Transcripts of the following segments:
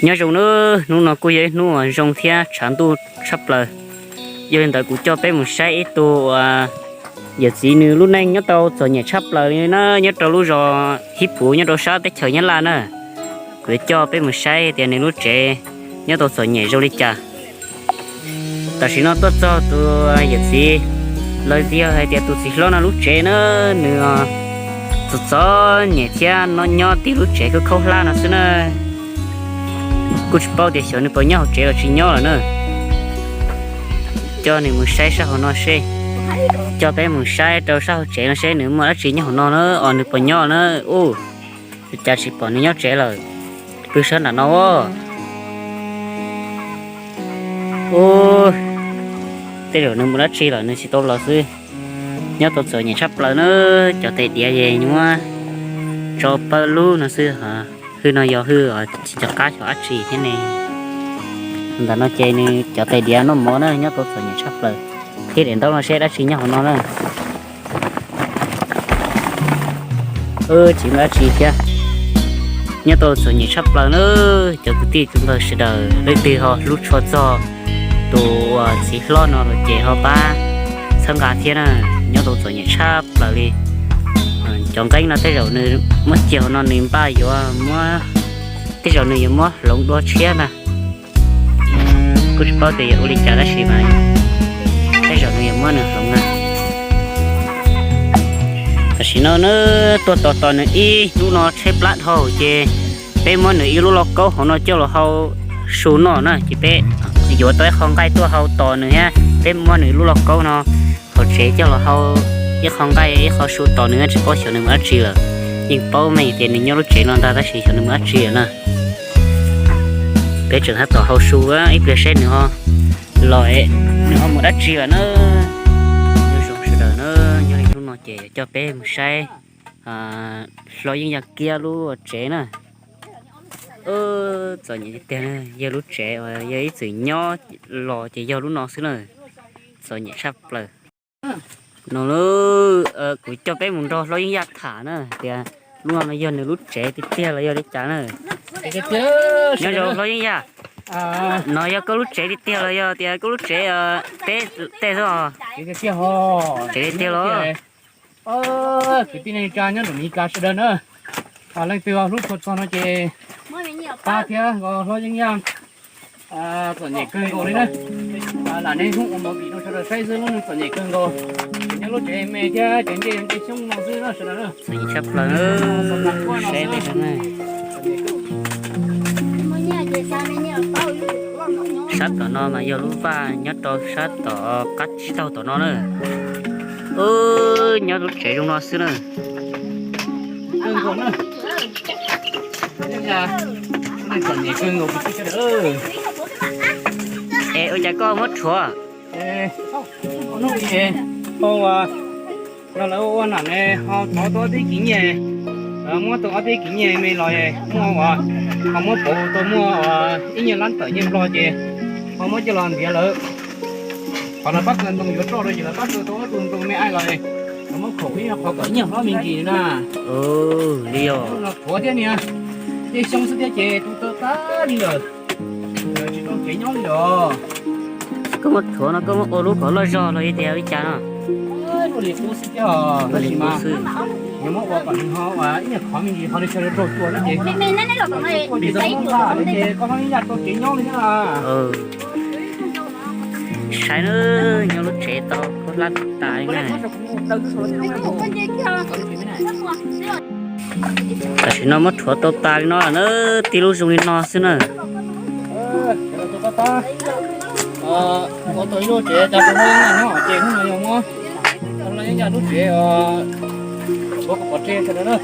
Nyob zoo nawb, hnub no kuj yog ib hnub uas zoo thiab tshav ntuj tshaj plaws. Yog li ntawd kuv coj peb mus saib ib tug uas yawm txiv nws lub neej nyob tau txom nyem tshaj plaws li na, nyob rau lub zos Hib Puv nyob rau sab teb chaws Nyab Laj na. Kuv yuav coj peb mus saib tias nws lub tsev nyob tau txom nyem zoo li cas. Tam sim no tuaj txog tus yawm txiv, los yog hais tias tus txiv hlob no lub tsev na, nws txom txom nyem thiab no nyob tib lub tsev khaub khaub hlab no xwb na. Kuj tsis paub tias xyov nws puas nyob hauv tsev los tsis nyob lawm na. Coj nws mus saib sab hauv no seb, coj peb mus saib rau sab hauv tsev no seb nws muaj dab tsi nyob hauv no na, os nws puas nyob na. Ua cas tsis pom nws nyob tsev lawm? Pw sab nram no. Ua, tej zaum nws mus dab tsi lawm nws tsis tau los xwb. Nyob tau txom nyem tshaj plaws na, cov tais diav es nyuam tso pawg lug no xwb. Hwj no yog hwj tsis nco qab xyov dab tsi thiab ne. Ntawm no ces nws cov tais diav noj mov na, nyob tau txom nyem tshaj plaws. Thiab daim ntaub no seb dab tsi nyob hauv no na. Tsis muaj dab tsi thiab. Nyob tau txom nyem tshaj plaws na. Cov kwv tij tus npawg sawv daws leej twg ho hlub tshua txog tus uas txiv hlob no los ces ho pab txhawb nqa thiab na. Nyob tau txom nyem tshaj plaws li. Cov nqeeb no tej zaum nws muab cia hauv no nws npaj yuav muab, tej zaum nws yuav muab hloov dua tshiab ntag. Kuj tsis paub tias yuav ua li cas tab sis mas tej zaum nws yuav muab nws hloov na. Tam sim no na, tuaj tos tos nws ib hnub no tshaib plab dhau ces peb muab nws ib lub lauj kaub hauv no coj los hau su noj na, ces peb yuav tau ib qho nqaij tuaj hau tos nws thiab. Peb muab nws lub lauj kaub no hauv tsev coj los hau ib qho nqaij ib qho su tos nws, tsis paub xyov nws mus dab tsi lawm. Yeej paub meej tias nws nyob lub tsev no ntag tab sis xyov nws mus dab tsi lawm na. Peb tseem tab tom hau su ib pliag saib nws ho los, nws ho mus dab tsi lawm na. Nyob zoo sawv daws na, nyob li hnub no ces yuav coj peb mus saib Hlob Yeej Yaj Kiab lub tsev na. Txom nyem tiag tiag, yog lub tsev uas yog ib txwm nyob los ces yog lub no xwb na. Txom nyem tshaj plaws. No kuv coj peb mus nrog Hlob Yeej Yaj tham na tias lub no yog nws lub tsev tiag tiag los yog li cas na. Nyob zoo Hlob Yeej Yaj, no yog koj lub tsev tiag tiag los yog tias koj lub tsev peb tej xwb os? Tsev tiag tiag los? Kwv tij neej tsa nyob nram Meskas sawv daws na, leej twg hlub tshua txog no ces pab thiab nkaus Hlob Yeej Yaj. Txom nyem kawg nkaus li na. Lam niaj hnub ua movie rau sawv daws saib xwb, lub neej txom nyem kawg nkaus. Nyob lub tsev me thiab cov ncej ncej xyoob no xwb na sawv daws na. Txom nyem tshaj plaws, saib tej no na. Sab tom no mas yog lub vaj nyob rau sab tom qab tsib taug tom no na. Nyob lub tsev zoo no xwb na. Es ua cas koj muab rhuav? Hnub no lawv ua nam ne ho thov tau ob peb kiv nyiaj, muab tau ob peb kiv nyiaj me los muaj ua, ho muab pauv tau muaj ua ib nyiaj lab tawm nyiaj nplog ces ho muab coj los ntiav lawv. Qhov lawv pab kaw ntoo yuav roj rau ces lawv pab kaw tau ob tug ntoo me aib los, lawv muab khaum ib qhov kom ib nyuag hlob me ntsis na. Li os. Thuav thiab niag, ncej xyoob xwb thiab ces tu tau tag li lawm. Tsis tau kev nyob li os. Koj muab thuav no koj muab ua lub kom loj zog los yog tias li cas no? Ua li qub xwb thiab os, tab sis mas yog muab ua kom nws ho ib nyuag khov me ntsis ho li xyaw raug cua thiab ces, ces koj hlob Yeej Yaj tau kev nyob li thiab na. Saib na, nyob lub tsev tau khaub hlab tas li na. Tam sim no muab rhuav tau tas li no lawm na, tib lub zoo li no xwb na. Ua tau ib lub tsev tas rau Hlob Yeej Yaj nyob ces hnub no yog muab Hlob Yeej Yaj lub tsev ua kom pov tseg sawv daws na.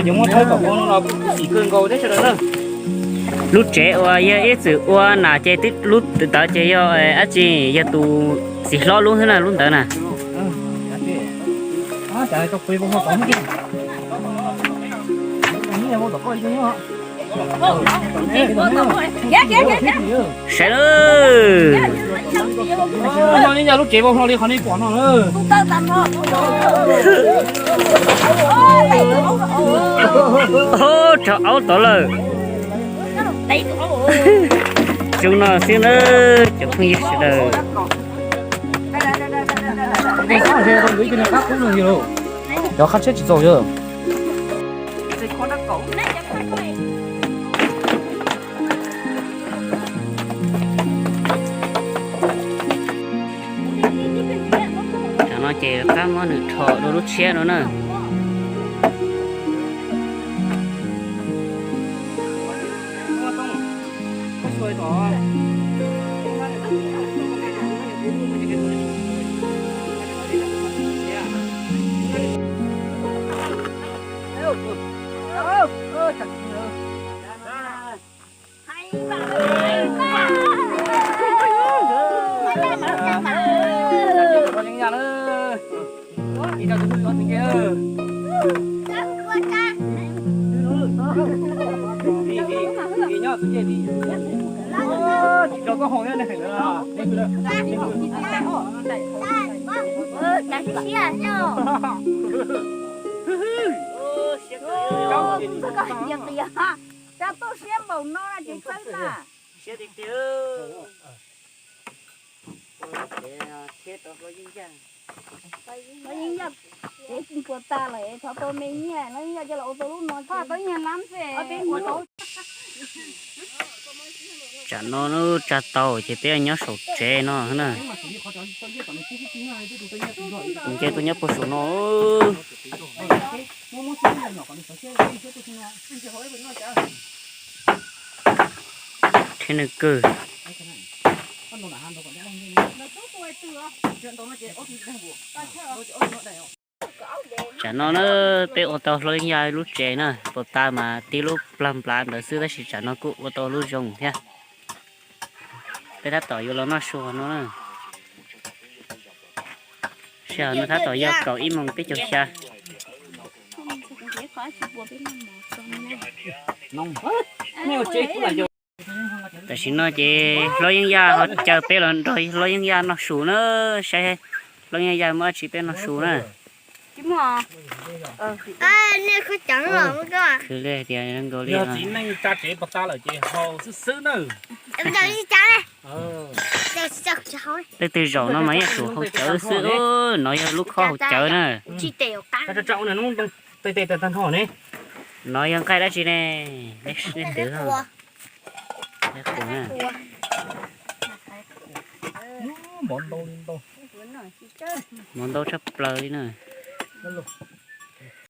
Yog muab thawb kom ua no los xim kawg nkaus thiab sawv daws na. Lub tsev uas yog ib txwm ua nam ces twb lub ntawd ces yog dab tsi, yog tus txiv hlob lub xwb na, lub ntawd na. Saib lawm. Rau aub tod lawm. Zoo no xwb na, cov phooj ywg sawv daws. Cov qab tshiab tsis txaus yog. Cov no ces qab muab nws rho dua lub tshiab no na. Rau tuaj siab npaum no na ces txawb na. Hlob Yeeb Yaj, kev puas tas lawm, thov tau me nyiaj, Hlob Yeeb Yaj coj los ua tau lub no, thov tau nyiaj lab xwb. Tsam no tsa tau ces peb nyob saum tsev no na. Nce tuaj nyob puag saum no. Rhiab nws kawg. Tsam no na, peb ua tau Hlob Yeeb Yaj lub tsev na, puas tas mas tib lub plag nplav ntawd xwb tab sis tsam no kuj ua tau lub zoo thiab. Peb tab tom yuav los noj su no na. Sij hawm no tab tom yog kaum ib moos peb caug xya. Tam sim no ces Hlob Yeeb Yaj ho caw peb los nrog Hlob Yeeb Yaj noj su na, saib Hlob Yeeb Yaj muab dab tsi peb noj su na. Khwv li tias nkaus li. Leej twg zaum no mas yeej tsum haus cawv xwb, no yog lub khob haus cawv na. No yog nqaij dab tsi ne? Leej twg? Mov ntau tshaj plaws li na.